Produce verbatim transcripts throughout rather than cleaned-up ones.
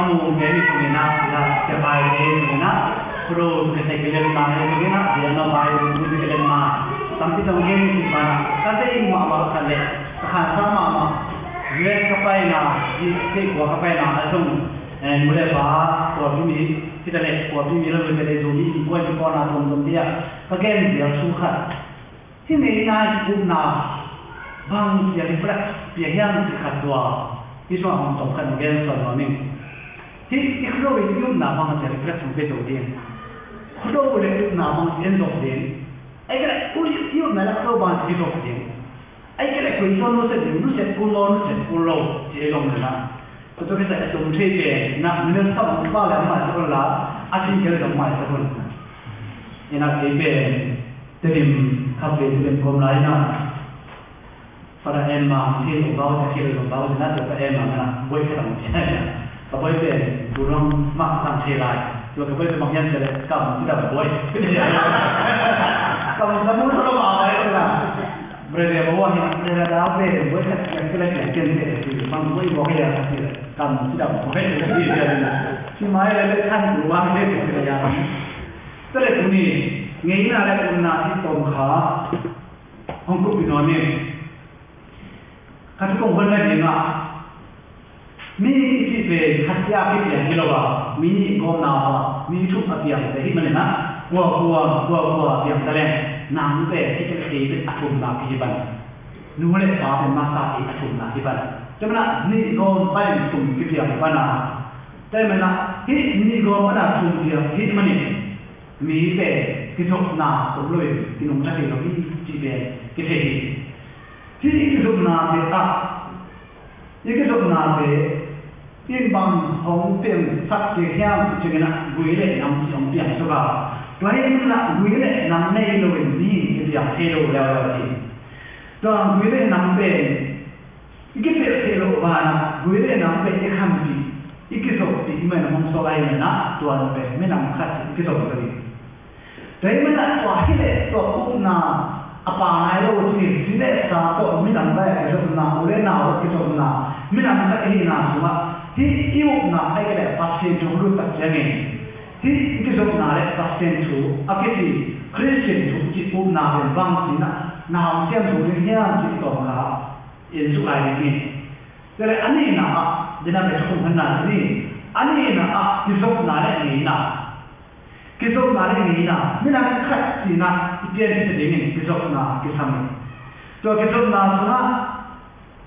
Mu nge ni sungina, ya, ya bai ni sungina, pro tu ke sai ke len ma ni sungina, ya no bai tu ke len ma. Tampi tong nge ni sungina, ka dei ma ma ka le, ka han sa ma ma. Ye ka pai na, ye te ko ka pai na, a sung, eh, mu le ba, ko bi mi, kita le, ko bi mi le, ko le zo mi, ko ko na tom tom dia. Ka gen dia su khat. Hih ngeina i upna bang sia reflect pia hiam cih khat tua, hih sungah hong tom khat hong gen sawn nuam ing. Hih i Khrih i upna bang sia reflect hong pia zo ding. Khrih le upna bang en zo ding. Ai kei leh i upna le Khrih bang sia zo ding. Ai kei leh koi tua nusiat ding, nusiat kul lo, nusiat kul lo, ci ei zong na. Tua tua kisai a tum thei pen na, minute khat hong pha leh maisak un la, a cih kei leh zong maisak un. Ina kei pen, Tedim khat pen Tedim kawm lai na. Father Emma thei lo bau, thei lo bau na, tua Father Emma na, buai khat hong pia na. Ka buai pen, bu rong mah lang thei lai. Tua ka buai pen bang hiam cih leh, kam cidam buai. Kam cidam buai, kam cidam buai na. Brother, bawa ni, brother, dah be, buat kat, kat, kat, kat, kat, kat, kat, bang buat buat ya, kat, kat, kam tidak buat, kat, kat, kat, kat. Si mai le le kan buat, kat, kat, kat, ya. Tadi kuni, ngeina le kunna si tong kha, hong kup pi no ni. Khat kong hon na ding a. Mi i cih pen khat sia kipiang hi lo a, mi nih gawmna a, mi thum a piang te hi manin a, kua kua, kua kua piang ta leng, nang pen i cih pen a thumna kihi pan. Nu le pa pen masa i a thumna hi pan. Tua manin a nih gawm pan thum kipiang pan a. Tua manin a hih nih gawm pan a thum piang hi manin, mi pen kizopna om lo in, kinungta thei lo hi cih pen kithei hi. Hih i kizopnate ah, i kizopnate in bang hong piangsak kik hiam cih ciangin ah, gui le nam cih hong piangsak a. Tua hi in ah gui le nam nei lo in mi in kipiang thei lo leuleu hi. Tua gui le nam pen i kipelh thei lo banah, gui le nam pen i khanpih, i kizoppih, i man hong suak ahih manin ah, tua pen minam khat i kizop lo hi. Tua ahih manin ah tua hi leh tua upna a pha nai lo ci, zi le sa tawh minam khat kizopna, u le nau kizopna, minam khat i hihna sungah hih i upna ahih kei leh Pasian thu lut tak ciangin, hih i kizopna le Pasian thu a kici Khristian thu kici upna pen bang ci-in ah na hong siam zo ding hiam cih tawm kha in suk lai ding hi. Tua leh a nihna ah, dena pen thukhun hanna ci ni, a nihna ah kizopna le ngeina. Kizopna le ngeina, minam khat sungah i pianpih dingin kizopna kisam hi. Tua kizopna sungah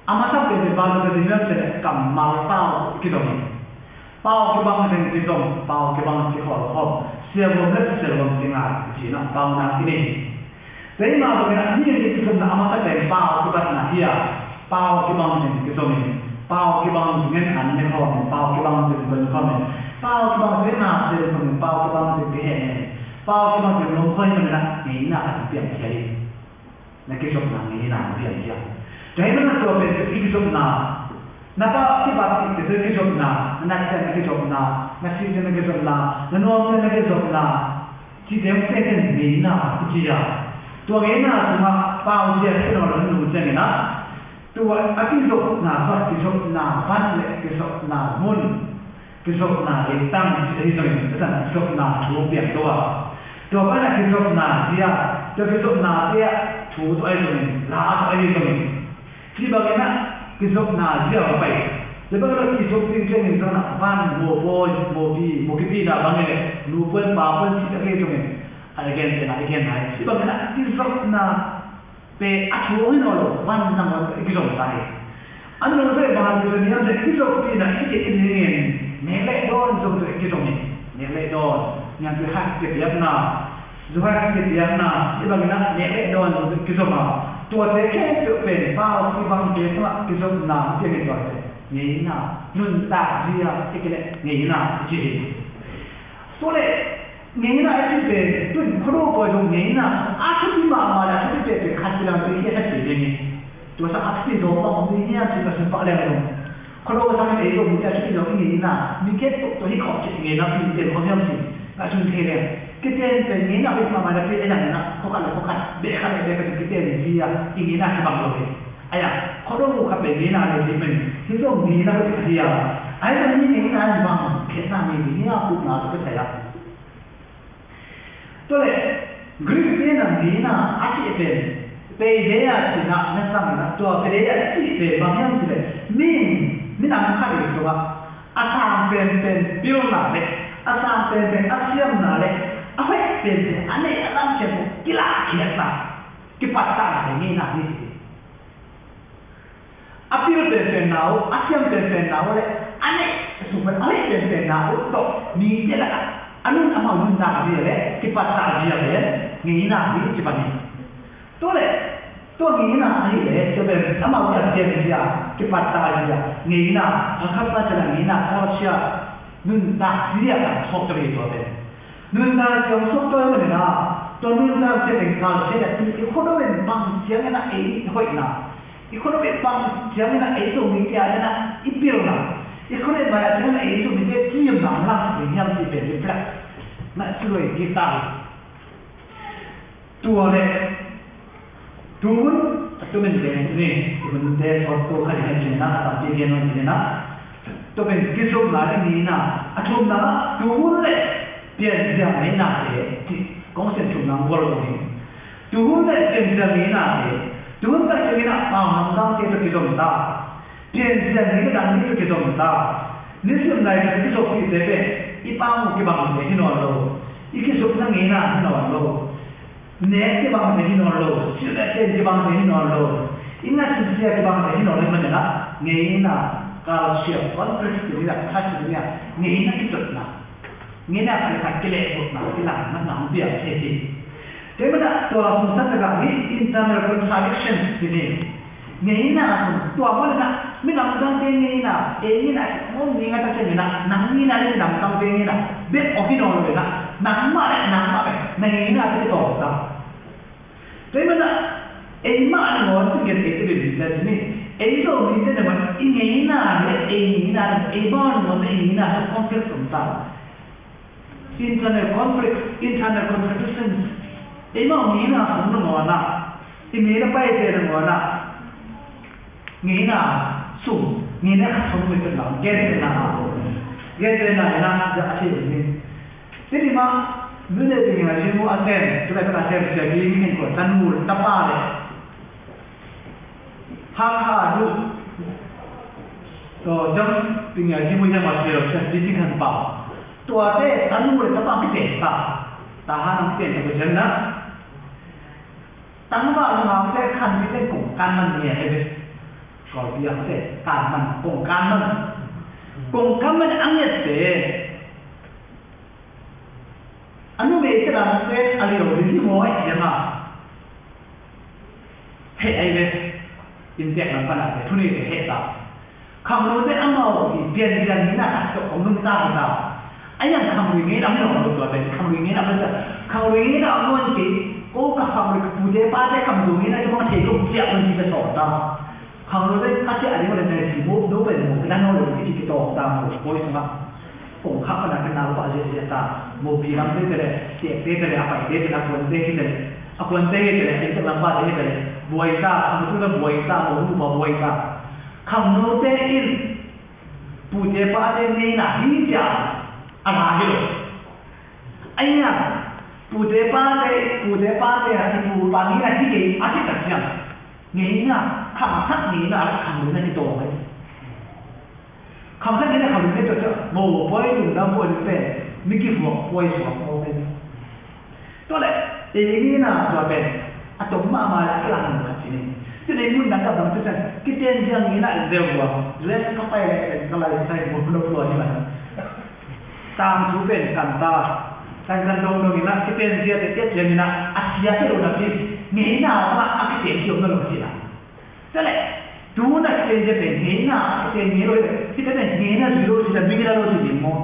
a masa pen pen bang ci ding hiam cih leh kammal pau kizom hi. Pau kibang teng kizom, pau kibang kikholhkhawm, siavuam le siavuam kingai, ci-in ah pauna kinei hi. Tua ahih mah bangin ah, mi nih kizopna a masa pen pau kibatna hi a, pau kibang teng kizom in, pau kibang teng in an ne khawm in, pau kibang teng don khawm in, pau kibang teng in na sem khawm in, pau kibang teng kihehnem in, pau kibang teng lawm khawm in, na ngeina a piang khia hi. Na kizopna ngeina a piang khia. Tua ahih manin ah tua pen i kizopna, na pa kibat i kizopna, na natna kizopna, na sihna kizopna, na nuamna kizopna, cihte hong piang in ngeina i ci a. Tua ngeina sungah pau zia hi nawn lo hi, nu ciangin ah, tua a kizopna, kizopna van le kizopna mun, kizopna leitang cih ahi zongin, a tan kizopna thu hong piang to a. Tua banah kizopna zia, tua kizopna zia thu tawh ahi zongin, la tawh ahi zongin, Hih bangin ah kizopna zia a pai. Tua bangin ah kizop ding ciangin zong ah van, mawbawi, mawpi, mawkipina bangin leh nu puan pa puan cih tak hi zongin a i gen pen a i gen lai. Hih bangin ah kizopna pen a thu hi nawn lo, van nang van i kizom ta hi. A nung pen bang kizom hiam cih leh kizoppihna i cih i dingin nek le dawn zong tawh i kizom hi. Nek le dawn, niangtui khat kipiakna, zu khat kipiakna, hih bangin ah nek le dawn zong kizom a, tuate khempeuh pen pau kibangte sungah kizopna hong piang hi. Tuate ngeina, nuntak zia, i cih leh ngeina i ci hi. Tua leh ngeina i cih pen, tu-in Khuado pawi zong ngeina a thupi mahmah leh a thupi peuhpeuh khat ci leng, tu-in i a thupi ding hi. Tua sang a thupi zaw bang om ding hiam cih ka sum pah leng zong, Khuado sang in ei zong mite a thupi zaw i ngeina, mi khempeuh tawh hi khawm cih ngeina pen pen khawm hiam cih ngaihsun thei leng, kiten pen ngeina hoih mahmah in a pen ei zong ngeina khua khat le khua khat, beh khat le beh khat in kiten zia i ngeina kibang lo hi. Ahi a, Khuado khat pen ngeina le hi pen, hi zong ngeina hoih khat hi a. Ahi zong mi ngeina in bang ngeina mi ding hi a, upna tawh kisai a. Tua leh Greek te in a ngeina a cih pen paideia cihna na sang in a, tua paideia a cih pen bang hiam cih leh, mi, minam khat i sungah a sang penpen pilna leh a sang penpen a siamna leh a hoih penpen a neih a lamkhiat uh kilahkhiatna, kipattahna hi ngeina hi ci. A pil penpenna uh, a siam penpenna uh leh a neih sung pen a hoih penpenna uh tawh mite lakah a nun, amau nuntakna hi leh kipattah zia pen ngeina hi ci pan hi. Tua leh tua ngeina ahih leh tua pen amau zia, pianzia, kipattah zia, ngeina, a khat pa cih leh ngeina, a khat sia, nuntak zia kan suak tua hi tua pen. Nuntak zia hong suak tua hi manin a, tua nuntak zia pen kalsia leh i khuadawm in bang ciangin a ei hoihna, i khuadawm in bang ciangin a ei Zomite adingin a i pilna, i khuadawm in bang ciangin a ei Zomite kimna langsak ding hiam cih pen reflect na ci loi kik ta hi. Tua leh tu hun a tumin te ni, tu hun te sawt tu khat i hen cihna a tampi gen nuam cihna. Tua pen kizopna leh ngeina, a thumna, tu hun leh pianzia ngeinate cih kong sem thumna gual uh hi. Tu hun leh pianzia ngeinate, tu hun tak ciangin a pau namdangte tawh kizom ta. Pianzia ngeina dang mi tawh kizom ta. Nisim nai tawh kizoppihte pen i pau uh kibangte hi nawn lo. I kizopna ngeina hi nawn lo. Nek kibangte hi nawn lo. Silh leh ten kibangte hi nawn lo. I ngat i zia kibangte hi nawn lo. Hih manin a ngeina, kalsia, complex cih ni a, kha cih ni a, ngeina kizopna. Ngeina khat le khat kilehbulhna, kilangna, nang piang thei hi. Tua manin a tua sung sung takah hi internal contradiction ci ni. Ngeina sung tua manin a minam dangte ngeina, ei ngeina sung mong ngeina tak ciangin a, nang ngeina le minam dangte ngeina bek om hi nawn lo in a, nangmah le nangmah bek na ngeina te tawm ta. Tua ahih manin a eimah nangawn, tu gen ei tu gen ei ci ni. Ei Zomite nangawn i ngeina le ei ngeina, eimah nangawn le ei ngeina sung conflict om ta. Internal conflict, internal contradictions. Eimah ngeina sung nangawn a, i ngeina paite nangawn a, ngeina sung, ngeina khat sung ngeina lam, gentheihna, gentheihna in a, a thei ni. Tuni mah, nune ding a gym uh a sem, tu lai tak a sem, sia ding in ko, tanu, tapa le. Hakha du. To jam, ding a gym uh jam a sem, sia ding in han pa. Tuate, tanu le tapa kite pa. Tahan ang kite ko jam na. Tangval hangte khanpite kong kanman ngiat hi ve. Kawlpi hangte kanman, kong kanman. Kong kanman a ngiatte. A numeite lamte a liau ding hi maw, a hiam a. Heh ahi ve. Inntek lam pan a te, thuneite heh ta. Khangnote amau i pianpian ngeina khat tawh hong nungta hi ta. A hiang khanglui ngeina om nawn lo tua pen, khanglui ngeina om nawn tua. Khanglui ngeina om nawn kei, ko ka khanglui ka pute pate kamzo ngeina kei bang thei lo ciah lo ci ka sawm ta. Khangnote ka ciah a ding le nai si mo, no pen mo, ka dan no lo ci ki tawm ta mo, poi sungah. Kongkhak pana ka nau pa ziahziah ta, mopi lamte te le, tekte te le, a paite te le, a kuante hi te le, a kuante hi te le, a inntek lam pate hi te le, buai ta, a mutu le buai ta, mo nu pa buai ta. Khangnote in pute pate ngeina hi cia a la hi lo. Ahi hang pute pate, pute pate a i pu pa ngeina hi kei a cih tak ciang, ngeina, khamthak ngeina a khangnote na kitawm ahi. Khamthak ngeina khangnote na kitawm ciang, mo buai lungdam buai pen mi kivuak buai suak mawk ahi. Tua leh ei ngeina tua pen a tom mahmah leh a kilang lo khat ci ni. Tua leh mun dang ka bang tua ciang kiten ciang ngeina in deuh ua, U S ka pai leh pen ka lai sai mun lo tua hi mah. Tangthu pen kan ta, kan kan dongdong in a, kiten ciang te ciang in a, a sia te lo napi, ngeina mah a kiten ciang om na lo ci na. Tua leh tu na kiten ciang pen ngeina a kiten ngei lo, kiten pen ngeina zui lo ci na, mi ngeina lo ci ding maw?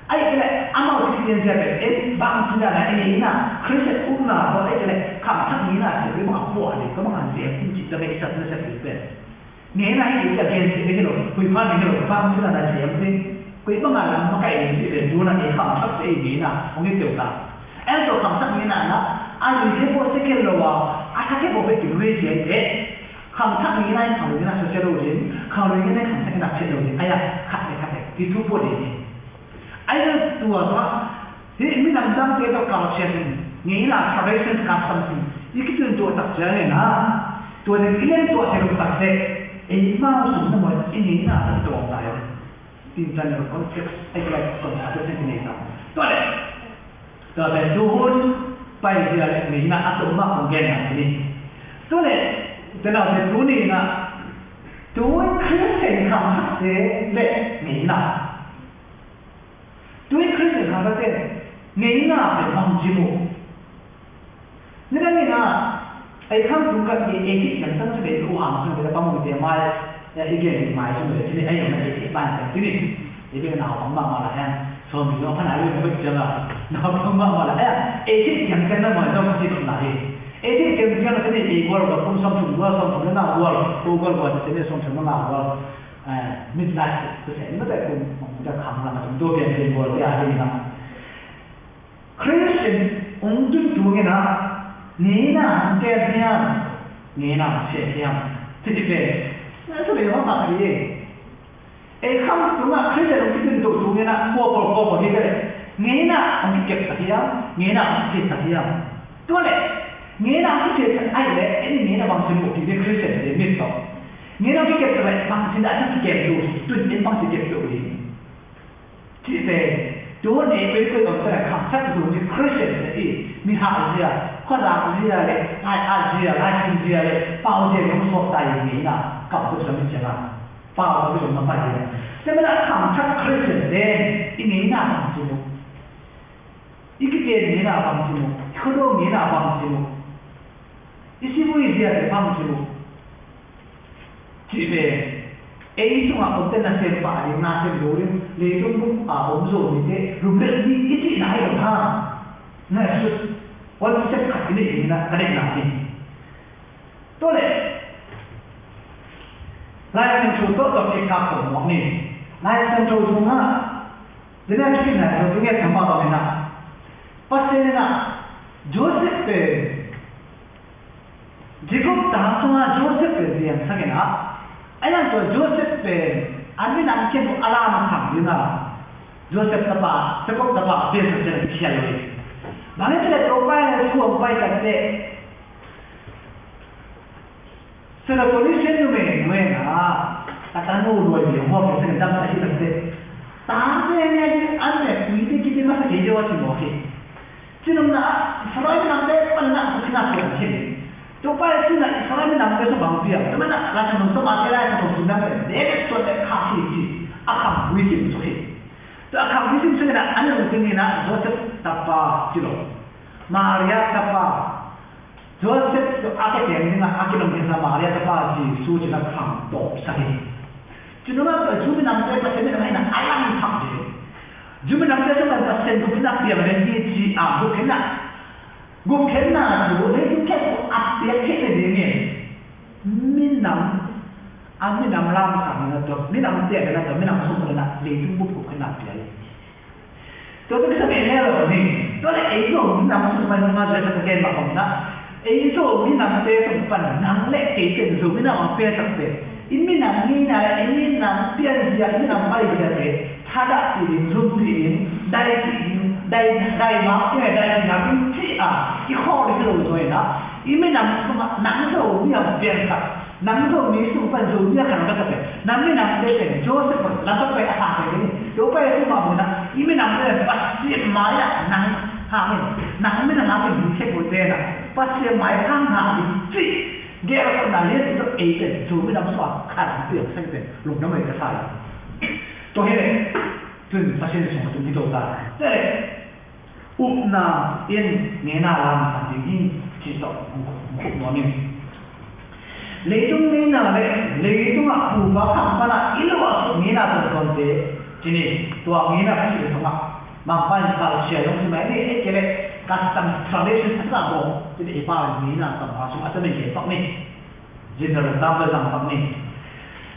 Ahih kei leh amau Khristian zia pen, ei bangci dan a ei ngeina, Khristian upna tawh ahih kei leh khamthak ngeina zia pen bang a puah ding, ka bang a zia pen cih tak a i sap na sap ding pen. Ngeina hi kei cia gen ding hi lo, huihpan ding hi lo, bangci dan a zia pen. Koi bang a lam makaih ding cih pen, tu na ei khamthak te ei ngeina hong hi teuh ta. En tawh khamthak ngeina na, a lui khe pawh second lo a, a thak khe pawh bek kilui zia hi te. Khamthak ngeina in khamlui ngeina susia lo ding, khamlui ngeina in khamthak ngeina phet lo ding. Ahi a, khat le khat le, ti thu pawh ding hi. Ai na tua tua. Hi minam dangte tawh kalsiat in ngeina tradition custom sin i kitun tua tak ciangin ha. Tua ding i len tua thei luk tak seh. Eimau sung na maw i ngeina tawh tua lai. Tin tan na context ai lai context sin ti nei ta. Tua le. Tua le tuhun pai dia le ngeina a tua ma kong gen na ni. Tua le. Tena se tuni na. Tuhun Christian kham hakte le ngeina. Tui Christian hangte ngeina pen bang ci mu. Ni dang ngeina ei kham tung ka i ei ci kiang tang ci bei ku hang sang bei pang mu te mai ya i gen mai sang bei ci ni ei na ei ci ban sang ci ni. I bei na pang ma ma la ya. So mi no phan ai lu ko ci la. Na pang ma ma la ya. Ei ci kiang tang na ma no ci na hi. Ei ci kiang tang ci ni i gol ko kum som tum gol som tum na gol. Ko gol ko ci ni som tum na gol. Midlife Christian ni mate kum kum ta khang la tum do gen gen bol dia ni na. Christian ung tun tu nge na ni na ang ke hiam ni na se hiam ti ti pe. Na tu le ho ma ri. E kham tu na Christian ung tun tu tu nge na ko ko ko ko ni le. Ni na ang ke ta hiam ni na ang ke ta hiam. Tu le ni na ang ke ta ai le ni na bang sin ko ti Christian de mit to. Ngeina kikep tak leh bangci dah ci kikep lo, tun in bangci kep lo ding. Cih pen tun ei pei pei om tak leh khangsak zo mi Christian te i mi hah zia, khuazak zia le, lai at zia, lai sin zia le, pau zia le hong suak ta i ngeina kam tuk sa mi ciang a pau tuk sa mi ciang a. Te mena khangsak Christian te i ngeina bangci lo. I kigen ngeina bangci lo, i khuado ngeina bangci lo, i sibui zia te bangci lo. Cih pen ei sungah omte nasem pah ding, nasem lo ding, leitung bup a om zo mite lumlet ding i cihna hi lo hang. Na sut concept khat i neih ding na ka deihna hi. Tua leh Lai Siangtho tawh tawh kikha khawm mawk ni. Lai Siangtho sungah dena thukim Lai Siangtho sungah thangpha tawh hi na. Pasian in ah Joseph pen Jacob tang sungah Joseph pen piangsak in ah, a yang tua Joseph pen a minam khempeuh a lamsang ding a, Joseph tapa, Jacob tapa a piangsak ciang a kikhial lo hi. Bang hiam cih leh Topa in a thu hong paitak teh Syrophoenician numei nuai in ah a tanu nuai bia hong hawm in a dam ta hi tak teh, tate ngen an le tuite kite masa kei deuh a ci mawk hi. Cinopna ah Israel minamte panin ah gupkhiatna piang hi. Topa Jesu in ah Israel minamte sung bang piang? Tua manin ah Lai Siangtho sung ah te lai ka thong sung dang pen David suan le khak hi ci a khang vui sim suk hi. Tua a khang vui sim suk in ah a nungteng in ah Joseph tapa ci lo, Maria tapa, Joseph tua a kiteng ding ah a kilawm khin sa Maria tapa Jesu ci in ah khang tawpsak hi. Cinopna ah tua Jew minamte Pasian minam ahihna a langthang hi. Jew minamte sung pan Pasian gupkhiatna piang ding hi ci a gupkhiatna, gupkhiatna cu leitung khempeuh a piak theih nadingin minam, a minam lamsang ding a tua, minam piak ding a tua, minam sung pan a leitung bup gupkhiatna pia hi. Tua tua kisa meh le lo ni. Tua le ei Zo minam sung pan nang a zia sa ka gen mah bang na. Ei Zo minamte sung pan nang le kei pen Zo minam a piasak pen i minam ngeina le i minam pianzia, i minam paizia te thadah pih ding, zum pih ding, dai pih ding, dai, dai ngak ding, dai ngak ding ci a i khawh ding hi lo zaw in ah, i minam sungah nang Zomi a piansak, nang Zomi sung pan Zomi a khan ka sak pen, nang minam te pen Joseph lam ka pai a sa pen ding, Topa Jesu mah mun ah i minam te pen Pasian mai ah nang hangin, nang minam hangin ding khempeuh te na Pasian mai hang hang ding ci. Gel khawhna lian tawh ei pen Zomi minam sung a khan piangsak pen lungdam ei ka sa hi. Tua hi leh tun Pasian sung a tun hi to ta. Tua leh upna in ngeina lamsang ding hi cih tawh hong khup nuam ing. Leitung ngeina le leitung ah pupa khang pan a i lo a suk ngeina tuamtuamte ci ni. Tua ngeina ka cih le sungah Mangpa in culture zong ci mai ni, ei kei le custom tradition a sa bawng ci ni. I pa in ngeina Mangpa sung a sa men kei pak ni. General tam le zang pak ni.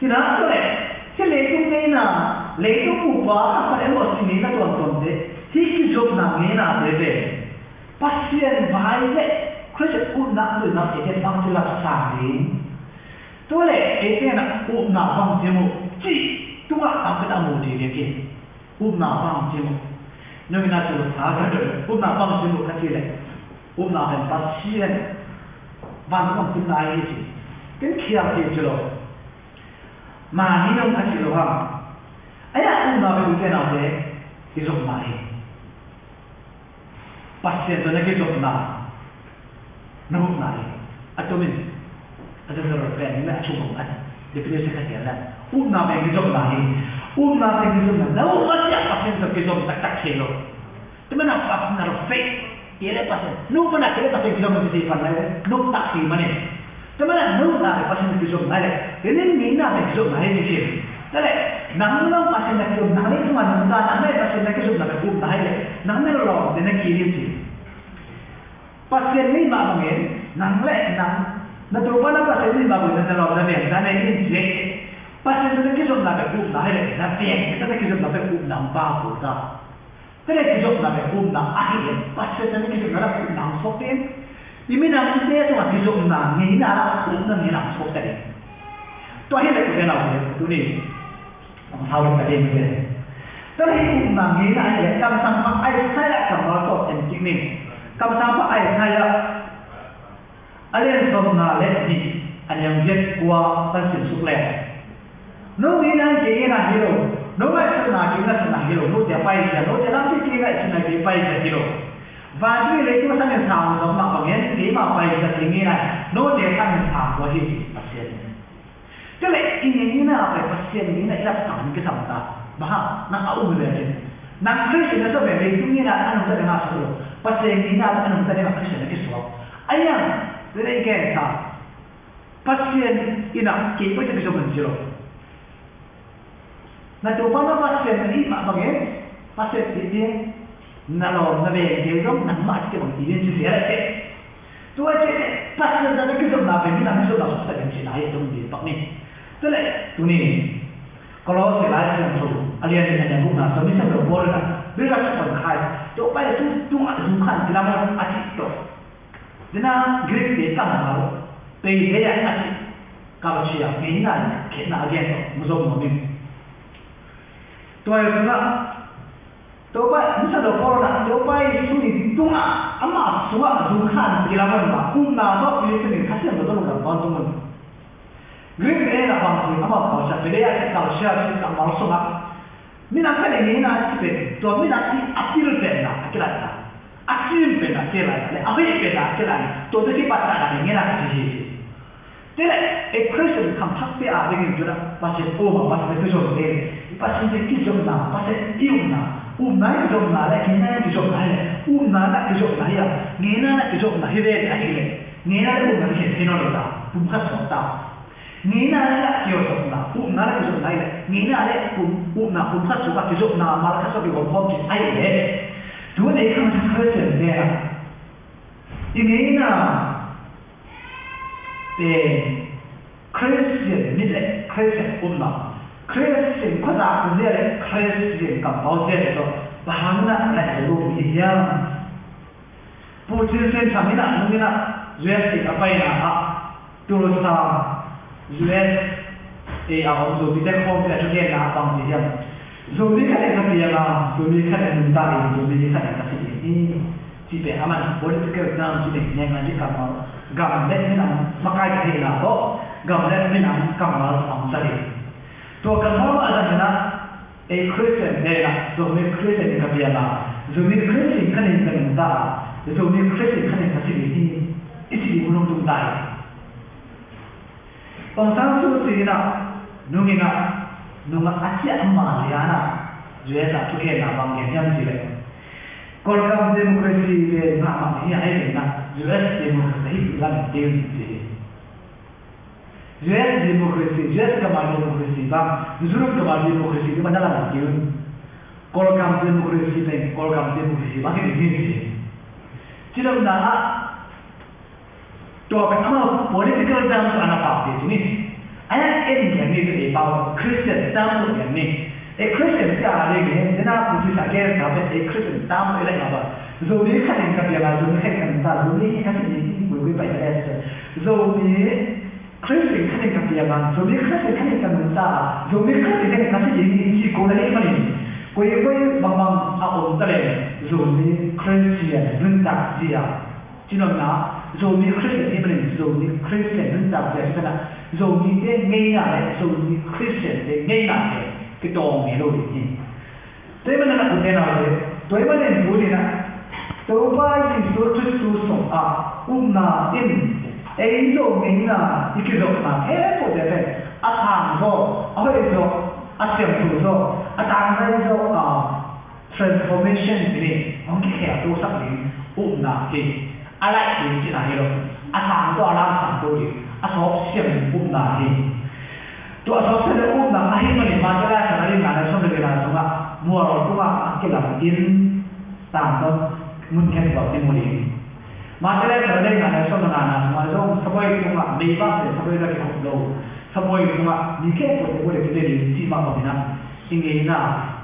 Hi na tua le hi leitung ngeina, leitung pupa a khat emaw si ngeina tuamtuamte, hi kizopna ngeina tete Pasian vai le Khristian upna tuina eite bangci lapsang ding. Tua le eite na upna bangci mu cih tungah tampi tak mu ding hi. Upna bang ci mu. Nungina cu sa ka dot upna bang ci mu ka ci le. Upna pen Pasian vantung a tunna hi ci. Ken khial kei ci lo. Mah ni nong ka ci lo hang. Aya upna pen ute naute i zopna hi. Pasian tawh na kizopna na upna hi. A tumin a tumin rot pen na a chung a definition ka hian la. Upna pen kizopna hi. Upna pen kizopna na upna sia Pasian tawh kizop taktak thei lo. Tua mana Pasian a rot fei kei le Pasian nu pana kei le Pasian kizopna kizai pan lai lo. Nu tak hi mani. Tua mana nuntak le Pasian kizopna hi le, hi ning nina le kizopna hi ci. Tua le, nang nang Pasian na kizopna hi, nang nang Pasian na kizopna le upna hi le, nang nang lawm te na ki hi ci. Pasian ni mah bangin, nang le nang, na Topa na Pasian ni mah bangin na lawm na veng na nei in ci. Pasian na kizopna le upna hi le, na veng na kizopna le upna pa pu ta. Tua le kizopna le upna ahih leh Pasian na kizopna le upna hong suak ding. I minamte tungah kizopna ngeina le upna ngeina hong suak ta ding. Tua hi le ute naute tuni hong hau ta ding ute. Tua le upna ngeina ahih leh kamsang pa Isaiah kammal tawh en kik ning. Kamsang pa Isaiah a lian sawmnga le nih a neu giat kua kan sim suk leng. No ngeina kei ngeina hi lo. No ngaihsutna kei ngaihsutna hi lo. Note a paizia, note lampi kei ngaihsutna kei paizia hi lo. Vantung leitung a sang in sang zong mah bangin keima paizia kei ngeina. Note sang in sang kua hi ci Pasian. Tua le i ngeina pai Pasian ngeina i lak sang kisam ta. Bang hang nang a um le cin. Nang Khristian na sa ve leitung ngeina a nungta ding a sa lo. Pasian ngeina a nungta ding a Khristian na kisuak. Aya, tua le i gen ta. Pasian in a kei pai te kizom man ci lo. Na Topa na Pasian na hih mah bangin Pasian hih ding na lawm na veng kei zong nangmah ci bang ti ding ci sia le teh. Tua ci teh Pasian na kizopna pen minam kizopna suksa ding ci na hi tung ding pak ni. Tua le tuni Kolose Lai Siangtho a lian nih a neu gukna Sawmi Siangtho Paul in a bil rak sa kon khai Topa Jesu tungah zung khan kilam un a cih tawh. Tua na Greek te kammal paideia a cih kammal cia ngeina le khiatna a gen tawh mu zom nuam ing. Tua hi sungah Topa, Misa Lo Paul na Topa Jesu in tungah amah sungah zung khan kilam un mah upna tawh Jesu in Kha Siangtho tawh lungdam tawntung un. Greek te na bang ci amah kammal cia paideia a cih kammal cia a cih kammal sungah Minam khat in ngeina a cih pen tua minam i a pil penna a kilaihna, a cim penna a kilaihna le a hoih penna a kilaihna, tuate kipatna in ngeina a cih hi. Tua le ei Khristian kham thakte a dingin tu-in Pasian um a Pasian te kizom te, Pasian te kizomna, Pasian i upna, upna i kizomna le ngeina i kizomna hi le upna na kizomna hi a, ngeina na kizomna hi ve ahih leh ngeina le upna kikhen thei nawn lo ta, pumkhat suak ta. Ngeina le kizopna, upna le kizopna hi le, ngeina le pum, upna pumkhat sungah kizopna malkhat sungah kigawmkhawm kik ahih leh, tu-in ei khang Khristian te a, i ngeina pen Khristian mit le Khristian upna, Khristian khuazak kum le Khristian kampau te tawh bang hang na laih zo lo hi hiam? Pu Cin Sian Tham in a, nung in a, U S A a paina ah, Tulsa, U S A a om Zomite khawmte a thugenna ah bang ci hiam? Zomi khat in ka piang a, Zomi khat in nuntak in, Zomi khat in ka si ding hi. Cih pen aman political term cih pen ngen a cih kammal, gam le minam makai ka theihna tawh, gam le minam kammal a hong sa ding. Tua kammal mah a zang in a, ei Khristian te in a, Zomi Khristian in ka piang a, Zomi Khristian khat in ka nuntak a, Zomi Khristian khat in ka si ding hi, i cih ding hun hong tung ta hi. Aung San Suu Kyi in a, nung in a, nung a a ciah mah lian a, U S a thugenna bang gen hiam cih leh, Kawlgam democracy ve ngah mah hi a, hei ve na, U S democracy hi lam ding ci hi. U S democracy, U S kammal democracy bang, Europe kammal democracy bang na lam ding. Kawlgam democracy bang, Kawlgam democracy bang hi ding hi ci. Ci lo na a, tua pen amau political term tawh a na pau te ci ni. A ya en gen ni tawh ei pau Christian term tawh gen ni. Ei Christian te a ding hi, dena pu ci sa gen sa pen ei Christian term tawh ei lai ma ba. Zomi khat in ka piang a, Zomi khat in ka nuntak, Zomi khat in ka si ding hi, gui gui pai ta le. Zomi Christian khat in ka piang a, Zomi Christian khat in ka nuntak a, Zomi Christian khat in ka si ding hi, ci ko na hi ma ni. Koi koi bangbang a om ta leh Zomi Christian nuntak zia, cinopna, Zomi Christian hi manin Zomi Christian nuntak zia, cinopna, Zomite ngeina le Zomi Christian te ngeina te kitawng ngei lo ding hi. Tua ahih manin a, u te nau te, tua ahih manin tuni-in a, Topa Jesu Khristu sungah upna in ei Zo ngeina i kizopna khempeuh te pen a sang zaw, a hoih zaw, a siangtho zaw, a tangzai zaw, a transformation hi ni, hong kikheltosak ding upna hi. A laih ding cihna hi lo. A sang zaw, a lamsang zaw ding, a sawpsiang ding upna hi. Tua a sawpsiang ding upna ahih manin Matthai lai khat a ding nga le sawm le lina sungah mual tungah a kilam inn tangtawn mun khen tua kimu ding. Matthai lai khat a ding nga le sawm le ngana sungah zong sabuai tungah meivak le sabuai na kikhop lo. Sabuai tungah mi khempeuh te bawle kibel in cih mah bangin a, i ngeina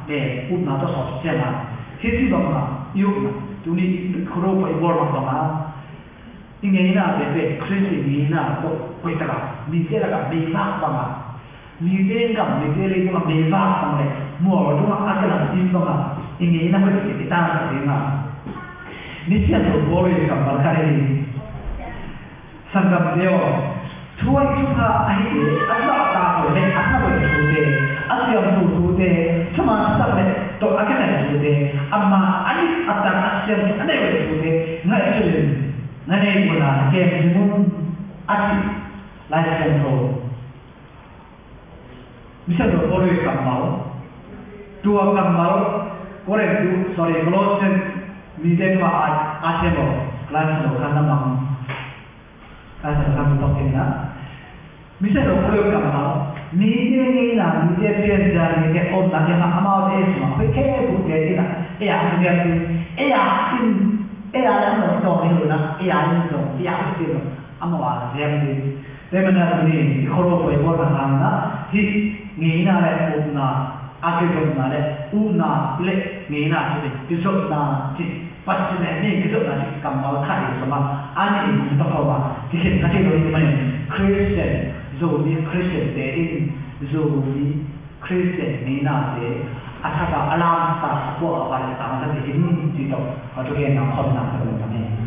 le upna tawh sawpsiang a, hih cih bangin a i upna, tuni i khuado pai bawl mah bangin a, i ngeina te pen Khristian ngeina tawh hoih takin mite lakah meivak bangin a, mite gam, mite leitungah meivak bang le mual tungah a kilam inn bangin a, i ngeina hoih takin i tangsak ding a. Misiangtho Paul in kammal khat hi. Sanggamte aw, thu a i thupha ahih leh a zahtak hoih leh a tha hoih thute, a siangtho thute, thuman thutak leh tawh a kikhen thute, amah a dik a tak a siangtho a deih hoih thute ngaihsun in na neih unla na kem zing un, a ci. Lai Siangtho. Misiangtho Paul in kammal, tua kammal, Korin tu, sorry, Colossian mite tungah a, a sem aw, Lai Siangtho khan na mang, Lai Siangtho khan na mang kei na. Misiangtho Paul in kammal, mite ngeina, mite pianzia, mite omna, mite amaute sungah hoih khempeuh te in a, ei a, ei a, ei a in, ei a in zong tawng hi lo in a, ei a in zong, ei a in zong, amau a ziam ding. Tua ahih manin a tuni i khuado pai bawlna hangin a, hih ngeina le upna a kizopna le upna le ngeina cih, kizopna cih, Pasian le mi kizopna cih kammal khat hi sawm a, a nih in hong tawh khawm a, kikhen kha thei lo ahih manin Christian, Zomi Christian te in Zomi Christian ngeinate a thak a, a lamsang a, a puak a, a vanglian tangsak ding hi cih tawh ka thugenna khawmna ka dong tam hi.